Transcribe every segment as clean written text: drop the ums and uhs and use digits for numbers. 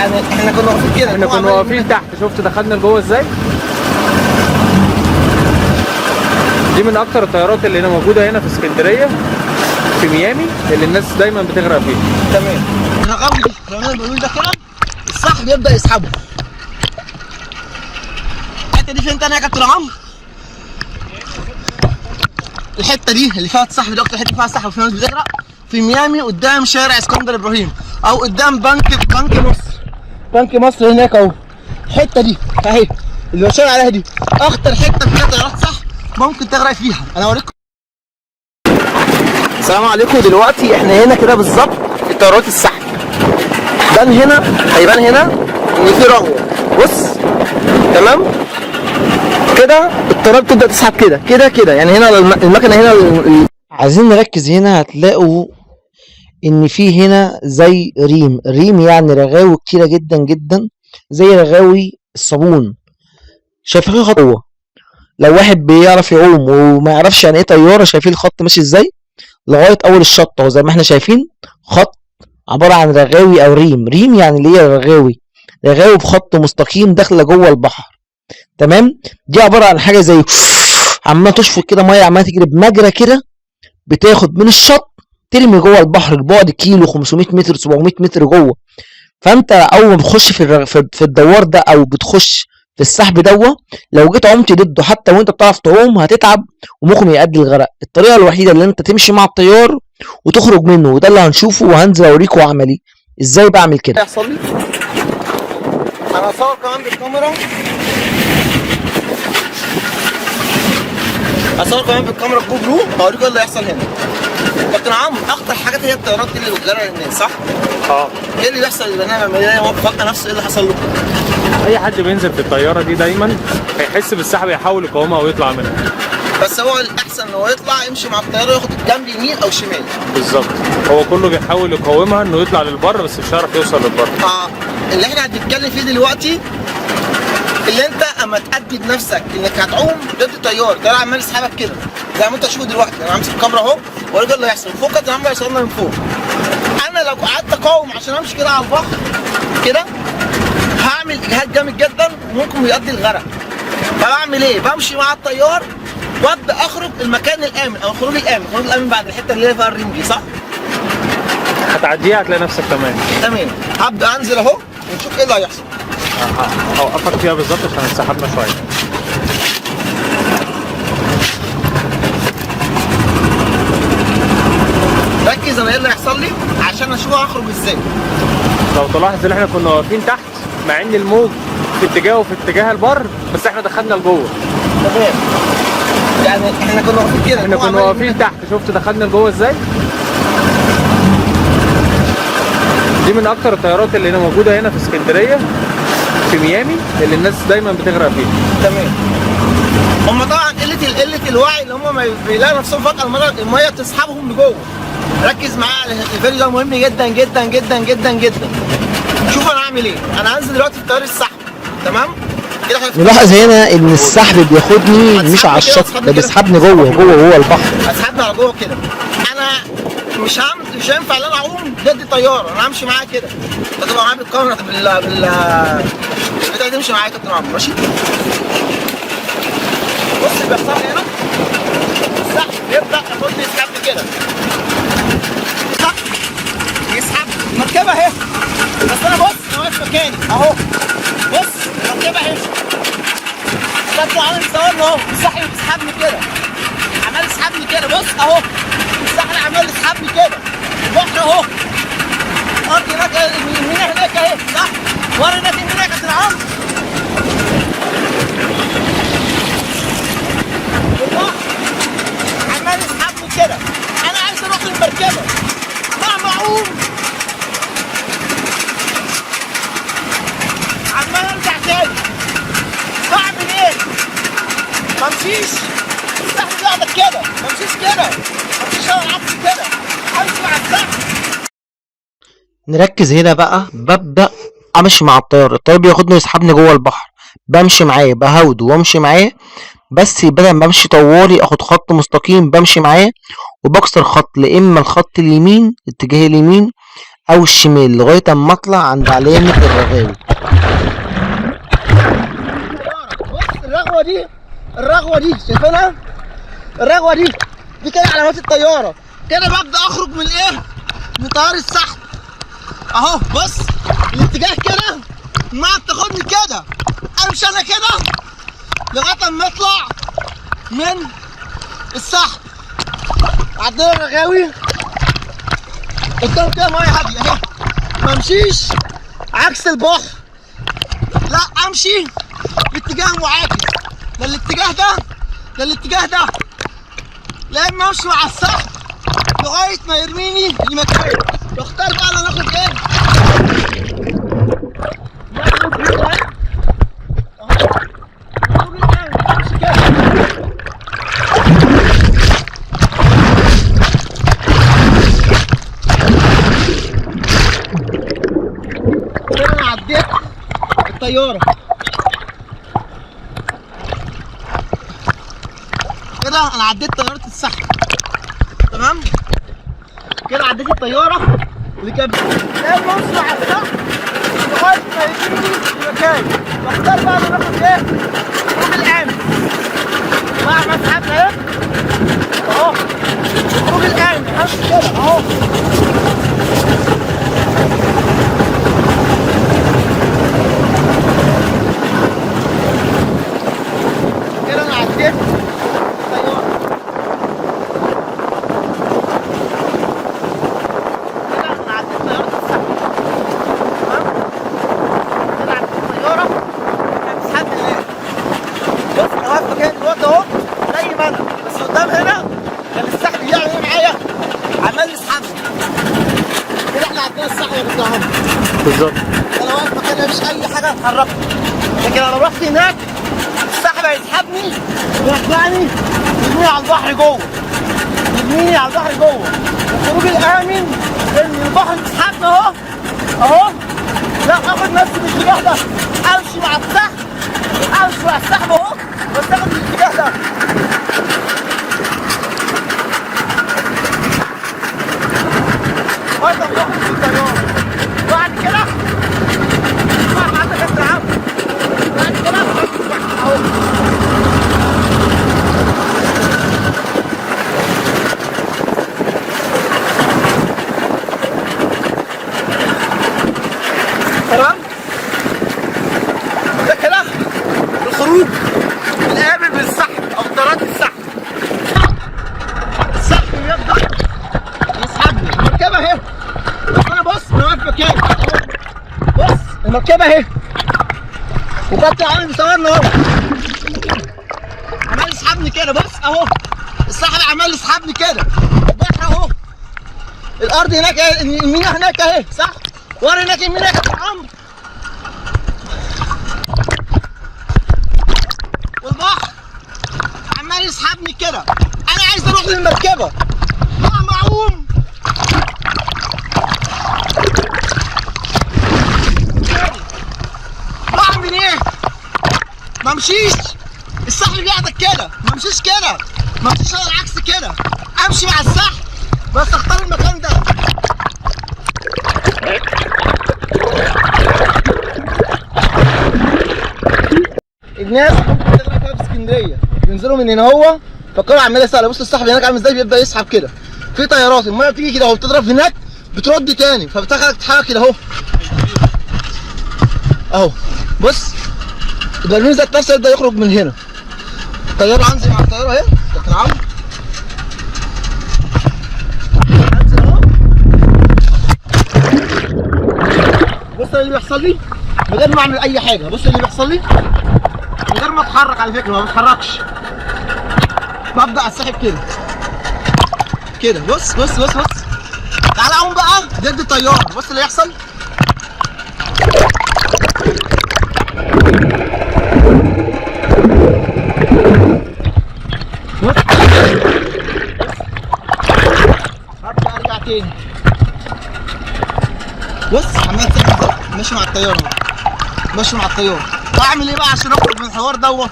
يعني احنا كنا واقفين كده، احنا كنا واقفين تحت، شفت دخلنا لجوه ازاي؟ دي من اكتر الطيارات اللي هنا موجودة هنا في اسكندرية في ميامي، اللي الناس دايما بتغرق فيها. تمام. الرغاوي دي لو انا بقول ده كده السحب يبدا يسحبه. الحتة دي فين تاني يا كابتن عمرو؟ الحتة دي اللي فيها السحب دي اكتر حتة فيها سحب وفيها ناس بتغرق في ميامي، قدام شارع اسكندر ابراهيم او قدام بنك مصر. بنك مصر هناك اهو. الحتة دي اهي اللي بشاور عليها دي اخطر حتة فيها طيارات سحب ممكن تغرق فيها. انا اوريكم. السلام عليكم. دلوقتي احنا هنا كده بالظبط في طيارات السحب. بان هنا، هيبان هنا ان في رغوه، بص تمام كده الطيارات بتبدا تسحب كده كده كده. يعني هنا المكنه هنا عايزين نركز هنا، هتلاقوا ان في هنا زي ريم، ريم يعني رغاوي كتيرة جدا جدا زي رغاوي الصابون. شايفين خطوة؟ لو واحد بيعرف يعوم وما يعرفش يعني ايه طيارة، شايفين الخط ماشي ازاي لغاية اول الشط اهو، زي ما احنا شايفين خط عبارة عن رغاوي او ريم. ريم يعني اللي هي رغاوي، رغاوي بخط مستقيم داخلة جوه البحر. تمام؟ دي عبارة عن حاجة زي عمالة تشفط كده مية، عمالة تجري بمجرى كده، بتاخد من الشط ترمي جوه البحر لبعد كيلو 500 متر 700 متر جوه. فانت اول ما بتخش في الدوار ده او بتخش في السحب دوه، لو جيت عمت ضده حتى وانت بتعرف تعوم هتتعب وممكن يؤدي الغرق. الطريقة الوحيدة اللي انت تمشي مع التيار وتخرج منه، وده اللي هنشوفه وهنزل اوريكم عملي ازاي بعمل كده. يحصل لي انا هصور كمان بالكاميرا، هصور كمان بالكاميرا GoPro، هوريكم ايه اللي هيحصل هنا. كابتن عمرو، اخطر حاجات هي الطيارات دي اللي بتغرق الناس، صح؟ ايه اللي بيحصل للبني ادم لما يلاقي موقف فجأة نفسه؟ ايه اللي حصل له؟ اي حد بينزل في الطيارة دي دايما هيحس بالسحب، يحاول يقاومها ويطلع منها. بس هو الاحسن ان هو يطلع يمشي مع الطيارة وياخد الجنب يمين او شمال. بالظبط، هو كله بيحاول يقاومها انه يطلع للبر، بس مش هيعرف يوصل للبر. اللي احنا هنتكلم فيه دلوقتي اللي انت اما تأدي بنفسك انك هتعوم ضد التيار، التيار عمال يسحبك كده زي ما انت تشوفه دلوقتي. انا همسك الكاميرا اهو واوريك اللي هيحصل. فوق كابتن عمرو هيصورنا من فوق. انا لو قعدت اقاوم عشان امشي كده على البحر كده هعمل اجهاد جامد جدا وممكن يؤدي الغرق. فبعمل ايه؟ بمشي مع التيار وابدا اخرج المكان الامن او الخروج الامن. الخروج الامن بعد الحتة اللي هي فيها الريم دي، صح؟ هتعديها هتلاقي نفسك تمام. تمام. هبدا انزل اهو ونشوف ايه اللي هيحصل. اوقفك فيها بالظبط عشان اتسحبنا شوية. ركز انا ايه اللي هيحصل لي عشان اشوف هخرج ازاي. لو تلاحظ ان احنا كنا واقفين تحت مع ان الموج في اتجاهه وفي اتجاه البر، بس احنا دخلنا لجوه. تمام. يعني احنا كنا واقفين كده، احنا كنا واقفين تحت، شفت دخلنا لجوه ازاي؟ دي من اكتر الطيارات اللي هنا موجودة هنا في اسكندرية في ميامي، اللي الناس دايما بتغرق فيها. تمام. هم طبعا قلة الوعي اللي هم بيلاقوا نفسهم فجأة المية بتسحبهم لجوه. ركز معايا على الفيديو ده، مهم جدا جدا جدا جدا جدا. شوف انا هعمل ايه. انا هنزل دلوقتي في تيار السحب، تمام؟ كده احنا في نلاحظ هنا ان السحب بياخدني مش على الشط، ده بيسحبني جوه جوه جوه البحر. هسحبني على جوه كده. انا مش هينفع ان انا اعوم ضد التيار، انا همشي معاه كده. انت تبقى معايا بالكاميرا بال البتاع تمشي معايا يا كابتن عمرو، ماشي؟ بص اللي بيحصل لي هنا، السحب بيبدا ياخدني يسحبني كده، يسحب المركبة اهي. بس انا بص انا واقف مكاني اهو، بص المركبة اهي، كابتن عامل صورنا اهو، السحب بيسحبني كده، عمال يسحبني كده، بص اهو السحب عمال يسحبني كده، البحر اهو، الارض هناك، المينا هناك اهي، صح؟ ورا هناك المينا يا كابتن عمرو. البحر عمال يسحبني كده، انا عايز اروح للمركبه مهما اعوم عمال ارجع تاني. بعمل ايه؟ ما امشيش، السحب بياخدك كده، ما امشيش كده، ما امشيش انا العكس كده، امشي مع السحب. نركز هنا بقى، ببدأ امشي مع التيار، التيار بياخدني ويسحبني جوه البحر، بمشي معاه، بهوده وامشي معاه، بس بدل ما امشي طوالي اخد خط مستقيم بمشي معاه وبكسر خط، لا اما الخط اليمين اتجاه اليمين او الشمال لغاية اما اطلع عند علامة الرغاوي. بص الرغوه دي، الرغوه دي شايفينها؟ الرغوه دي كده علامات الطيارة. كده ببدا اخرج من ايه؟ من تيار السحب اهو. بص الاتجاه كده، ما تاخدني كده، امشي انا كده لغاية اما اطلع من السحب. عدينا الرغاوي قدام كده، مية هادية اهي، ما امشيش عكس البحر، لا امشي باتجاه معاكس، لا الاتجاه ده لا الاتجاه ده، لا اما امشي مع السحب لغاية ما يرميني لمكان. واختار بقى انا ناخد ايه؟ امشي كده. كده انا عديت الطيارة. كده انا عديت طيارة السحب. تمام؟ كده عديت الطيارة اللي كانت لازم امشي مع السحب لغاية ما يجيني المكان. واختار بقى انا ناخد ايه؟ خروج الامن. بعد ما اسحبنا اهي اهو، خروج الامن، همشي كده اهو. كده انا عديت الطيارة. كده انا عديت طيارة السحب. تمام؟ كده عديت الطيارة اللي بتسحبني هناك. بص انا واقف مكاني دلوقتي اهو زي ما انا، بس قدام هنا كان السحب بيعمل ايه معايا؟ عمال يسحبني. كده احنا عدينا السحب يا كابتن عمرو. بالظبط. انا واقف مكاني مفيش اي حاجة هتحركني، لكن انا لو رحت هناك السحب هيسحبني ويرجعني يرميني على البحر جوه، يرميني على البحر جوه. الخروج الامن ان البحر بيسحبني اهو اهو، لا اخد نفسي بالاتجاه ده، امشي مع السحب، امشي مع السحب اهو، بس اخد الاتجاه ده. لغاية ما اخرج من الطيارة. بعد كده عندك يا عم، بعد كده اهو. تمام؟ ده كده الخروج الآمن من السحب أو طيارات السحب. السحب بيبدأ يسحبني، المركبة أهي. بس أنا بص، أنا واقف مكاني أهو. بص المركبة أهي، وكابتن عامل بيصورني أهو، عمال يسحبني كده. بص أهو السحب عمال يسحبني كده، البحر أهو، الأرض هناك أهي، المينا هناك أهي، صح؟ ورا هناك المينا يا كابتن عمرو، والبحر عمال يسحبني كده. انا عايز اروح للمركبه مهما اعوم. بعمل ايه؟ ما امشيش، السحب بياخدك كده، ما امشيش كده، ما امشيش على العكس كده، امشي مع السحب بس اختار المكان ده. الناس ممكن تغرق فيها في اسكندرية، بينزلوا من هنا هو، فالقرعه عماله سهلة. بص السحب هناك عامل ازاي، بيبدا يسحب كده. في طيارات المية بتيجي كده اهو، بتضرب هناك بترد تاني، فبتاخدك تتحرك كده اهو اهو. بص البرميل ذات نفسه يبدا يخرج من هنا. الطيارة انزل مع الطيارة اهي كابتن عمرو، انزل اهو. بص اللي بيحصل لي من غير ما اعمل اي حاجة، بص اللي بيحصل لي من غير ما اتحرك، على فكرة ما بتحركش، ببدا اسحب كده كده. بص بص بص بص، تعالى اقوم بقى ضد التيار، بص اللي يحصل. بص هبدا ارجع تاني. بص عمال اسحب، ماشي مع التيار اهو، ماشي مع التيار. اعمل ايه بقى عشان اخرج من الحوار دوت؟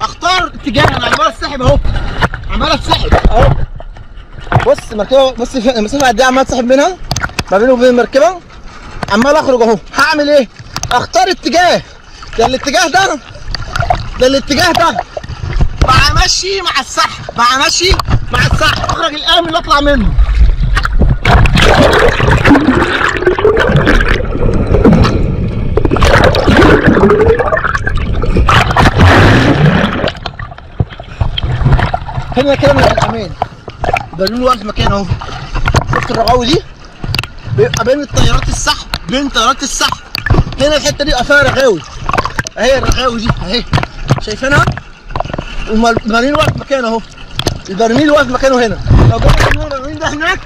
اختار اتجاه. انا عمال اسحب اهو، عمال اتسحب اهو. بص المركبة، بص المسافة قد ايه عمال اتسحب منها. ما بينه وبين المركبة، عمال اخرج اهو. هعمل ايه؟ اختار اتجاه، ده الاتجاه ده، ده الاتجاه ده، مع مشي مع السحب، مع مشي مع السحب، اخرج الامن اللي اطلع منه. هنا كده من الامان، البرميل واقف مكانه اهو. شفت الرغاوي دي؟ بيبقى بين الطيارات السحب، بين طيارات السحب هنا الحتة دي بيبقى فيها رغاوي، اهي الرغاوي دي اهي، شايفينها؟ والبرميل واقف مكانه اهو، البرميل واقف مكانه هنا. لو جبنا البرميل ده هناك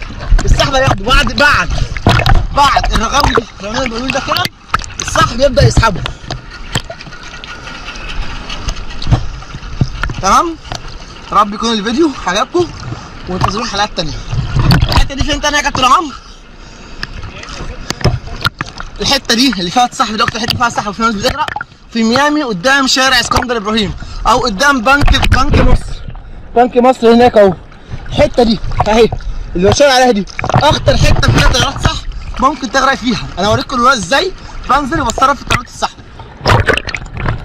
السحب هياخده بعد بعد بعد الرغاوي دي. لو جبنا البرميل ده كده السحب يبدا يسحبه. تمام؟ رب يكون الفيديو عجبكم وانتظروا حلقات تانية. الحتة دي فين تاني يا كابتن عمرو؟ الحتة دي اللي فيها السحب دي اكتر حتة فيها سحب وفيها ناس بتغرق في ميامي، قدام شارع اسكندر ابراهيم او قدام بنك مصر، بنك مصر هناك اهو. الحتة دي اهي اللي بشاور عليها دي اخطر حتة فيها طيارات سحب ممكن تغرق فيها. انا اوريكم دلوقتي ازاي بنزل وبتصرف في الطيارات.